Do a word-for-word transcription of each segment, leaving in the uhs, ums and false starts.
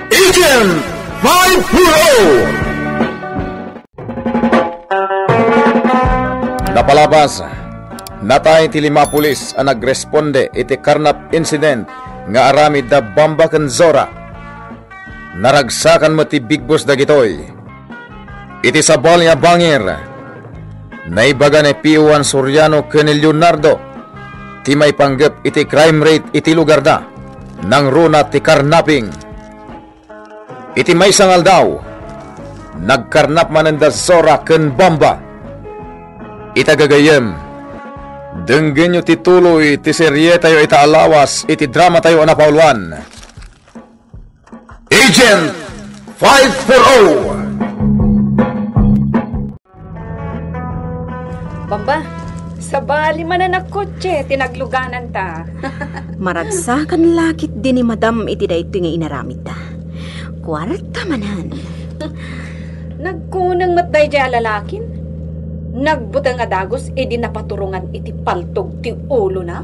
Agent five four oh. Napalabas, natay ti lima a pulis a nagresponde iti karnap incident nga aramid da Bamba ken Zora. Naragsakan met ti Big Boss dagitoy. Iti sabali a bangir, naibaga ni P O Juan Soriano ken ni Leonardo ti maipanggep iti crime rate iti lugarda. Nangruna ti carnapping. Iti maysa nga aldaw, nagkarnap manen da Zora ken Bamba. Ita gagayyem, denggenyo ti tuloy ti serietayo ita a lawas iti dramatayo a napauluan. Agent five four oh. Bamba, sabali manen a kotse ti naglugananta. Maragsakan la ketdi ni Madam iti daytoy nga inaramidda. Kuarta manen. Nagkuneng met daydiay a lalakin. Nagbuteng a dagus idi napaturongan iti paltog ti ulona.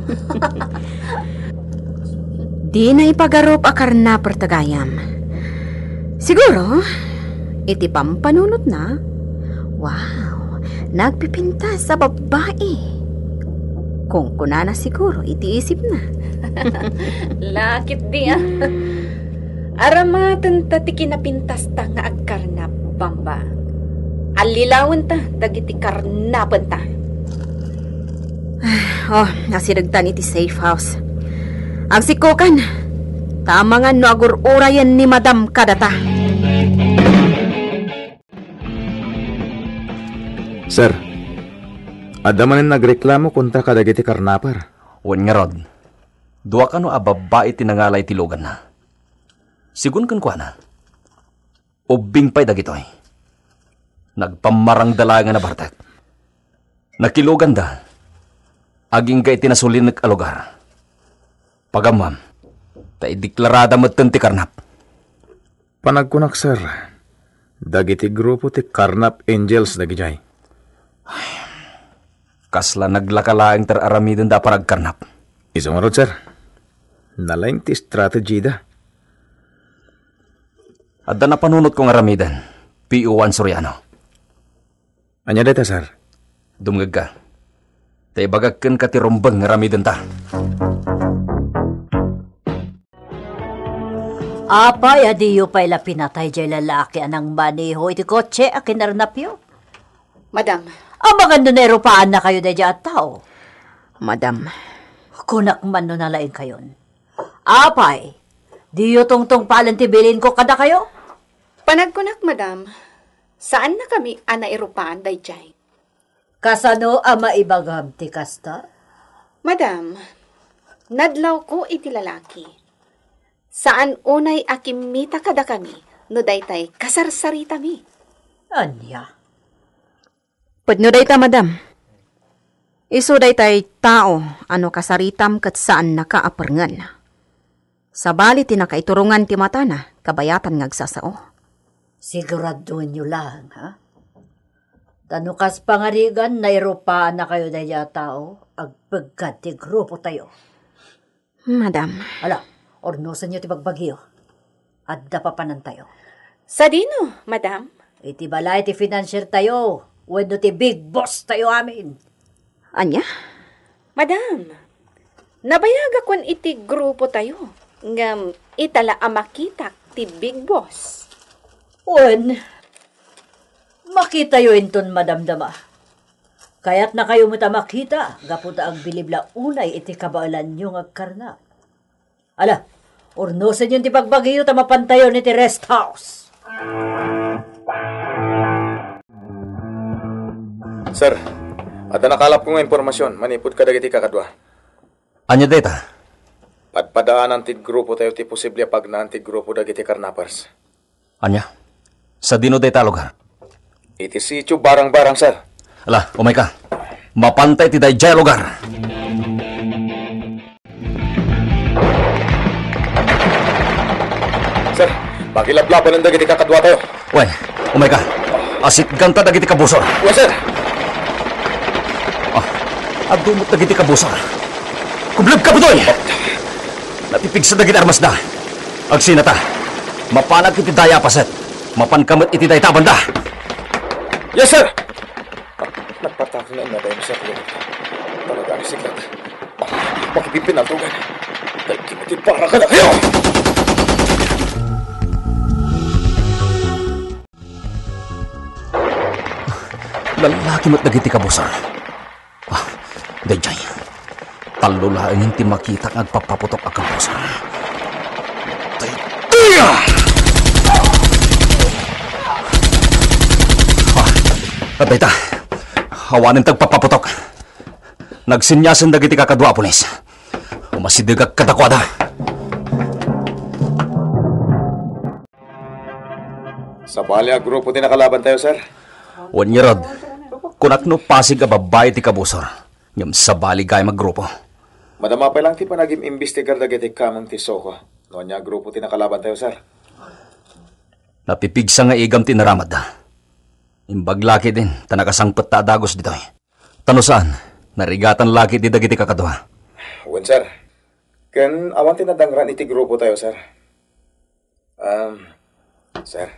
Dina ipagarup a karnaper ta gayam. Siguro, iti pampanunotna, wow, nagpipintas a babbai. Kunkunana siguro iti isipna. La ketdi, a. Aramatenta ti kinapintasta nga agkarnap, Bamba. Allilawenta dagiti karnapenta. Oh, nasidegtan iti safe house. Agsikkokan, ta amangan no agur-urayen ni Madam kadata. Sir, adda manen nagreklamo kontra kadagiti karnaper. Wen ngarud, dua kano a babbai ti nangala iti luganna. Sigun kenkuana, ubbing pay dagitoy. Nagpammarangda laeng a nabartek. Nakiluganda agingga iti nasulinek a lugar. Pagammam, ta ideklarada metten ti karnap. Panagkunak, sir, dagiti grupo ti Karnap Angels dagidiay. Kasla naglaka laeng ti ar-aramidenda a panagkarnap. Isu ngarud, sir. Nalaing ti strategy da. Adda napanunotko nga aramiden, P O Juan Soriano. Ania dayta, sir? Dumngegka. Ta ibagak kenka ti rumbeng nga aramidenta. Apay a diyo pay la pinatay jay lalaki a nangmaneho iti kotse a kinarnapyo? Madam. Amangan no nairupaannakayo daydiay a tao? Madam. Kunak man no nalaingkayon. Apay, diyo tungtungpalen ti bilinko kadakayo? Panagkunak, madam, saannakami a nairupaan daydiay. Kasano a maibagam ti kasta? Madam, nadlawko iti lalaki. Saan unay a kimmita kadakami no daytay kasarsaritami. Ania? Pudno dayta, madam. Isu daytay tao a no kasaritam ket saannaka a perngen. Sabali ti nakaiturongan ti matana, kabayatan nga agsasao. Siguradoenyo laeng, ha? Ta no kas pangarigan, nairupaannakayo daydiay a tao, agpeggad ti grupotayo. Madam. Ala, urnosenyo ti bagbagiyo. Adda papanantayo. Sadino, madam? Iti balay ti financiertayo, wenno ti big boss tayo amin. Ania? Madam, nabayagakon iti grupotayo, ngem ita la a makitak ti big boss. Wen, makitayo inton madamdama. Kayatnakayo met a makita gapu ta agbilib la unay iti kabaelanyo nga agkarnap. Ala, urnosenyon ti bagbagiyo ta mapantayon iti rest house. Sir, adda nakalapko nga impormasion manipud kadagiti kakadua. Ania dayta? Padpadaanan ti grupotayo ti posible a pagnaan ti grupo dagiti karnapers. Ania? Sadino dayta a lugar? Iti sitio Barang-Barang, sir. Ala, umayka. Mapantay ti daydiay a lugar. Sir, pakilablabanen dagiti kakaduatayo. Wen, umayka. Asitganta dagiti kabusor. Wen, sir. Ah, adu met dagiti kabusor. Kublebka, Butoy! Natipigsa dagiti armasda. Agsinata. Mapanak iti daya a paset. Mapanka met iti dayta a banda. Yes, sir! Nagpartak nga immadiate, sir. Talaga, siglat. Makipipinaltugan. Dagiti para kadakayo! Lallaki met dagiti kabusor. Ah, daydiay. Tallo laengen ti makitak nga agpappaputok a kabusor. Daydiay! Ah, dayta. Awanen ti agpappaputok. Nagsinyasen dagiti kakadua a pulis. Umasidegak kadakuada. Sabali a grupo ti nakalabantayo, sir. Wen ngarud, kunak no pasig a babbai ti kabusor, ngem sabali gayam a grupo. Madama pay lang ti panagim-imbestigar dagiti kameng ti SOCO. No ania a grupo ti nakalabantayo, sir? Napipigsa nga igam ti inaramatda. Imbag la ketdin, ta nakasangpetta a dagus ditoy. Ta no saan, narigatan la ketdi dagiti kakadua. Wen, sir. Ken awan ti nadangran iti grupotayo, sir. Um, sir,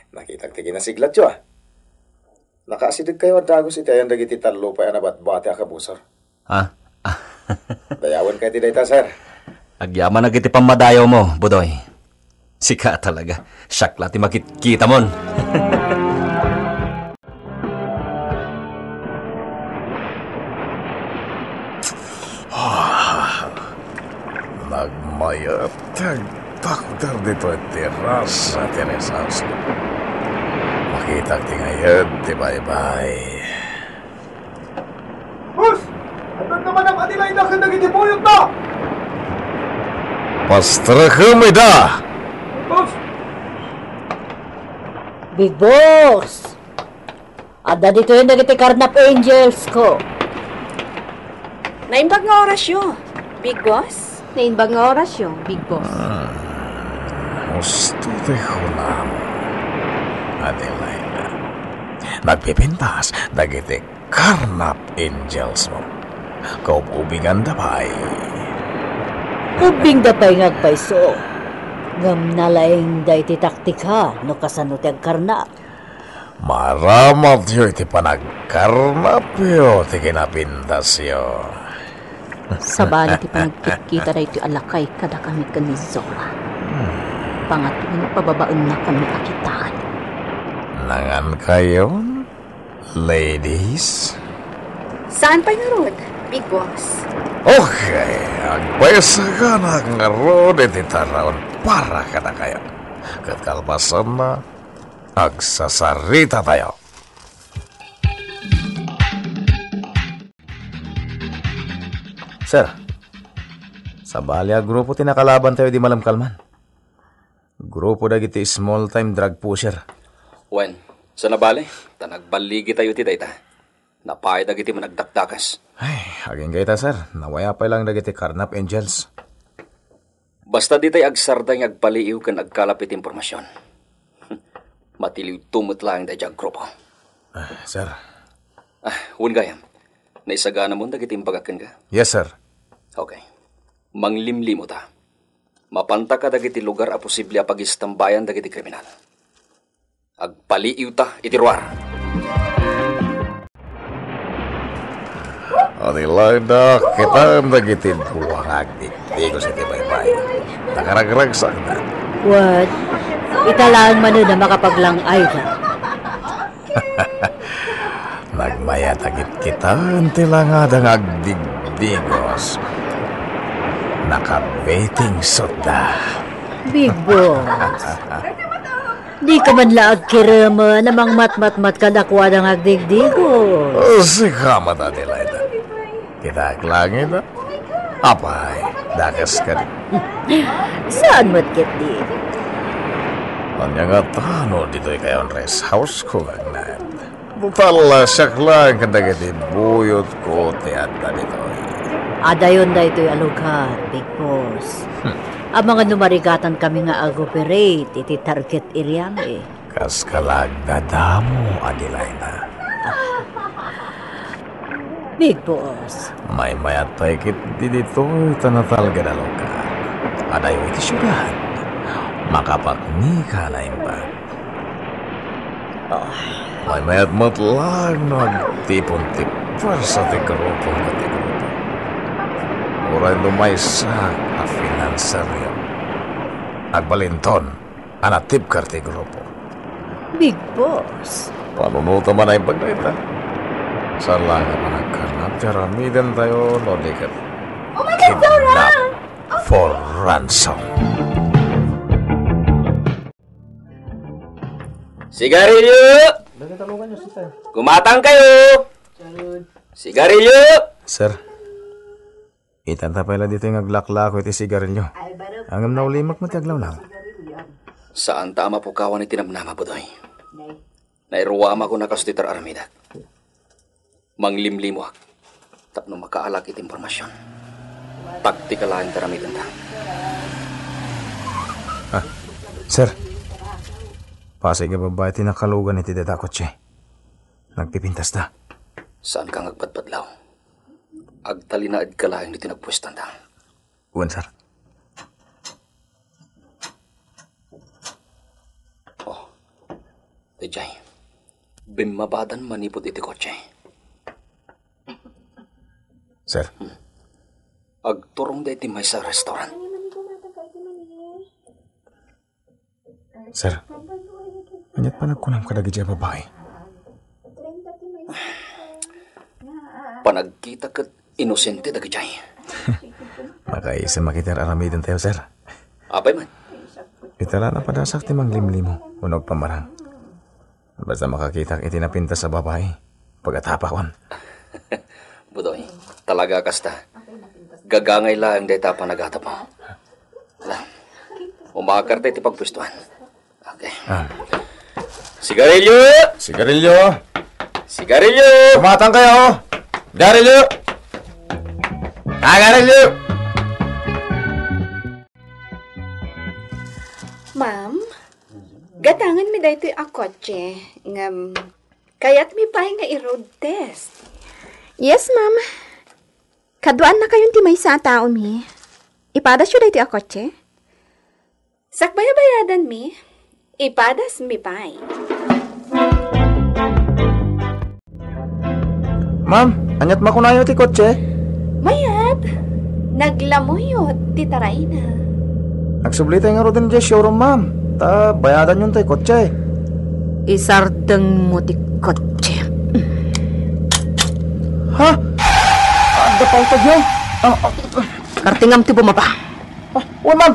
nakitak ti kinasiglatyo, ah. Nakaasidegkayo a dagus iti ayan dagiti tallo pay a nabatbati a kabusor. Ha? Dayawenkayo ti dayta, sir. Agyamanak iti pammadayawmo, Budoy. Sika talaga. Siak la ti makitkitamon. Ah, nagmayat ti agtakder ditoy terasa ti rest house. Makitak ti ngayed ti baybay. Boss! Adda naman ang Adelaida ken dagiti buyotna! Pastrakem ida! Boss! Big Boss! Adda ditoy dagiti Carnap Angels ko. Naimbag nga orasyo, Big Boss. Naimbag nga orasyo, Big Boss. Ah, husto ti kunam, Adelaida. Nagpipintas dagiti Carnap Angels mo. Kaub-ubinganda pay. Ubingda pay nga agpayso. Ngem nalaingda iti taktika no kasano ti agkarnap. Maaramatyo iti panagkarnapyo ti kinapintasyo. Sabali ti panagkitkita daytoy a lakay kadakami ken ni Zora. Hmm. Pangatun, pababaennakami a kitaan. Nangankayon, ladies? Saan pay ngarud, Big Boss? Okay, agpaysaganak ngarud iti taraon para kadakayo. Ket kalpasanna, agsasaritatayo. Sir, sabali a grupo ti nakalabantayo idi malemkalman. Grupo dagiti small-time drug pusher. Wen, saan a bale, ta nagballigitayo iti dayta. Napay dagiti managdakdakas. Ay, agingga ita, sir. Nawaya pay lang dagiti Carnap Angels. Basta ditay agsardeng nga agpaliiw ken agkalap iti impormasion. Matiliwto met laeng daydiay a grupo. Ah, sir. Ah, wen gayam. Naisaganamon dagiti imbagak kenka? Yes, sir. Okay. Manglimlimota. Mapanta kadagiti lugar a posible a pagistambayan dagiti kriminal. Agpaliiwta iti ruar. Adelaida, kitaem dagiti dua nga agdiddigos iti baybay. Nakaragragsakda. Wen, ita laeng manen a makapaglang-ayda. Nagmayat a kitkitaen ti langada nga agdiddigos. Nakabetingsotda. Big Boss. Dika man la agkiremen a mangmatmatmat kadakuada nga agdiddigos. Sika met, Adelaida. Kitaek laeng ita. Apay, dakes kadi. Saan met ketdi? Ania nga tano ditoy kayon rest house ko, Agnet? Total, siak laeng ken dagiti buyotko ti adda ditoy. Adayon daytoy a lugar, Big Boss. Hmm. Amangan no marigatan kami nga ag-operate iti target area mi. Kas ka la agdadamo, Adelina. Big Boss. Maymayat pay ketdi ditoy ta natalged a lugar. Adayo iti siudad. Makapaknika na imbag. Maymayat met laeng no agtipon ti puersa ti grupo ket ti grupo. Uray no maysa a finanseryo, agbalinton a natibker ti grupo. Big Boss. Panunotam a naimbag dayta. Saan laeng a panagkarnap ti aramidentayo no di ket kidnap for ransom. Sigarilyo! Gumatang kayo! Sigarilyo! Sir, itanta pay la ditoy nga aglaklako iti sigarilyo. Ngem naulimek met ti aglawlaw. Saanta a mapukawan iti namnama, Budoy. Nairuamak a kastoy ti ar-aramidek. Manglimlimoak tapno makaalak iti impormasion. Taktika laeng ti aramidenta. Ah, sir. Pasig a babbai ti nakalugan iti dayta a kotse. Nagpipintasta. Saanka nga agpadpadlaw. Agtalinaedka laeng ditoy nagpuestanta. Wen, sir. Oh, daydiay. Bimmabadan manipud iti kotse. Sir. Hmm. Agturongda iti maysa a restaurant. Sir, ania't panagkunam kadagiti a babai? Panagkita ket inosente dagidiay. Makaisem a ket ar-aramidentayo, sir. Apay man? Ita la napadasak ti manglimlimo wenno agpamarang. Basta makakitak iti napintas a babai, pagatapakon. Budoy, talaga kasta. Gagangay laeng dayta a panagatapmo. Ala, umakarta iti pagpuestuan. Okay. Ah. Sigarilyo! Sigarilyo! Sigarilyo! Kumatang kayo! Sigarilyo! Sigarilyo! Ma'am, gatanganmi daytoy a kotse, ngem kayatmi pay nga i-road test. Yes, ma'am. Kaduaannakayon ti maysa a taomi. Ipadasyo daytoy a kotse? Sakbay a bayadanmi, ipadasmi pay. Ma'am, ania't makunayo ti kotse? Mayat, naglamuyot ti tarayna. Agsublitay ngaruden idiay showroom, ma'am. Ta bayadanyon tay kotse. Isardengmo ti kotse. Ha? Adda paltagyo? Ah, ah. Kartingam ti bumaba. Ah, wen, ma'am.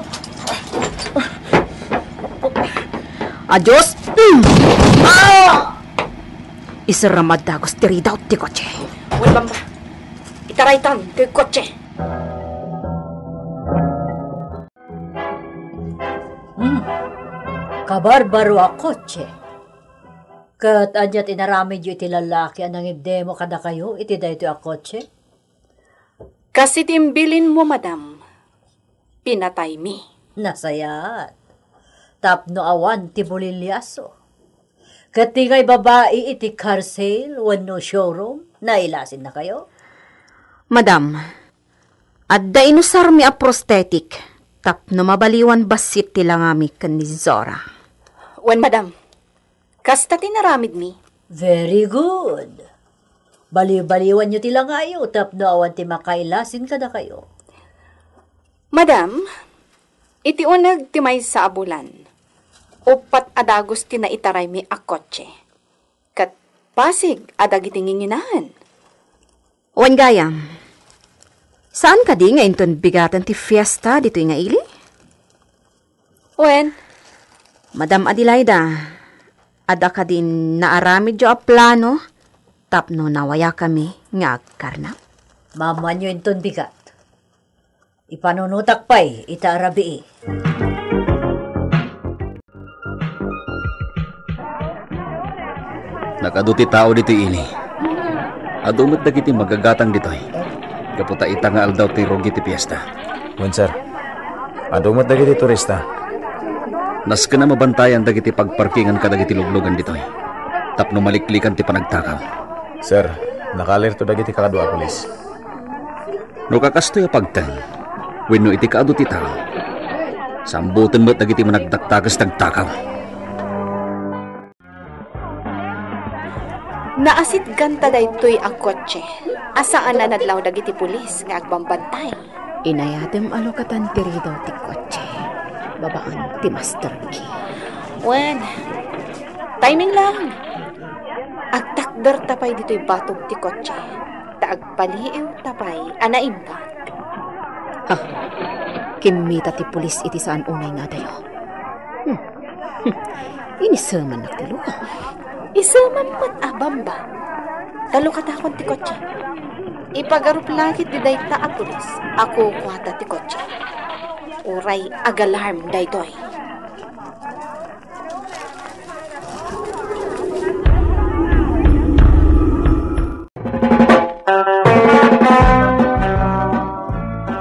Adios. Ah! Iserram a dagus ti ridaw ti kotse. Wen, bamba. Itaraytan ti kotse. Hmm. Kabarbaro a kotse. Ket ania ti inaramidyo iti lallaki a nangibdemo kadakayo iti daytoy a kotse? Kas iti imbilinmo, madam, pinataymi. Nasayaat. Tapno awan ti buliliaso. Ket ti ngay babai iti car sale wenno showroom, nailasinnakayo? Madam, adda inusarmi a prosthetic tapno mabaliwan bassit ti langami ken ni Zora. Wen, madam, kasta ti naramidmi. Very good. Baliw-baliwanyo ti langayo tapno awan ti makailasin kadakayo. Madam, iti uneg ti maysa a bulan, uppat a dagus ti naitaraymi a kotse. Ket pasig a dagiti nginginaen. Wen gayam, saan kadi nga inton bigaten ti fiesta ditoy nga ili? Wen. Madam Adelaida, adda kadi naaramidyo a plano tapno nawayakami nga agkarnap? Maammoanyo inton bigat. Ipanunotak pay ita a rabii. Nagadu ti tao ditoy ili. Adu met dagiti magagatang ditoy. Gapu ta ita nga aldaw ti rugi ti fiesta. Wen, sir. Adu met dagiti turista. Nasken a mabantayan dagiti pagparkingan kadagiti luglugan ditoy. Tapno maliklikan ti panagtakaw. Sir, naka-alerto dagiti kakadua a pulis. No kakastoy a pagteng, wenno iti kaadu ti tao, Samboten met dagiti managdakdakes ti agtakaw. Naasitganta daytoy a kotse a saan a nadlaw dagiti pulis nga agbambantay. Inayatem a lukatan ti ridaw ti kotse babaen ti master key. Wen, timing lang. Agtakderta pay ditoy batog ti kotse, ta agpaliiwta pay a naimbat. Ha, kimmita ti pulis iti saan unay nga adayo. Hmm. Hmm. Inisemannak ti luka. Isemam met a bamba. Ta lukatakon ti kotse. Ipagarup la ketdi dayta a pulis a kukuata ti kotse. Uray agalarm daytoy.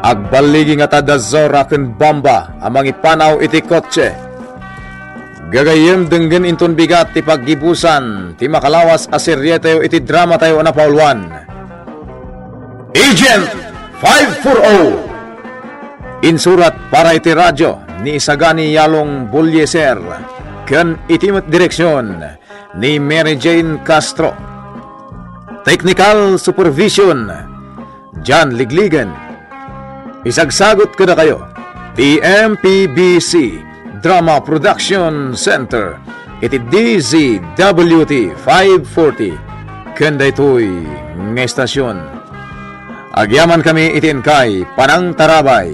Agballigi ngata da Zora ken Bamba a mangipanaw iti kotse. Gagayyem, denggen inton bigat ti paggibusan ti makalawas a serietayo iti dramatayo a napauluan, Agent five four oh. Insurat para iti radio ni Isagani Yalong Bolieser ken iti met direksion ni Mary Jane Castro. Technical supervision, John Ligligan. Isagsagut kadakayo ti M P B C Drama Production Center iti D Z W T five forty ken daytoy nga estasion. Agyamankami iti inkay panangtarabay.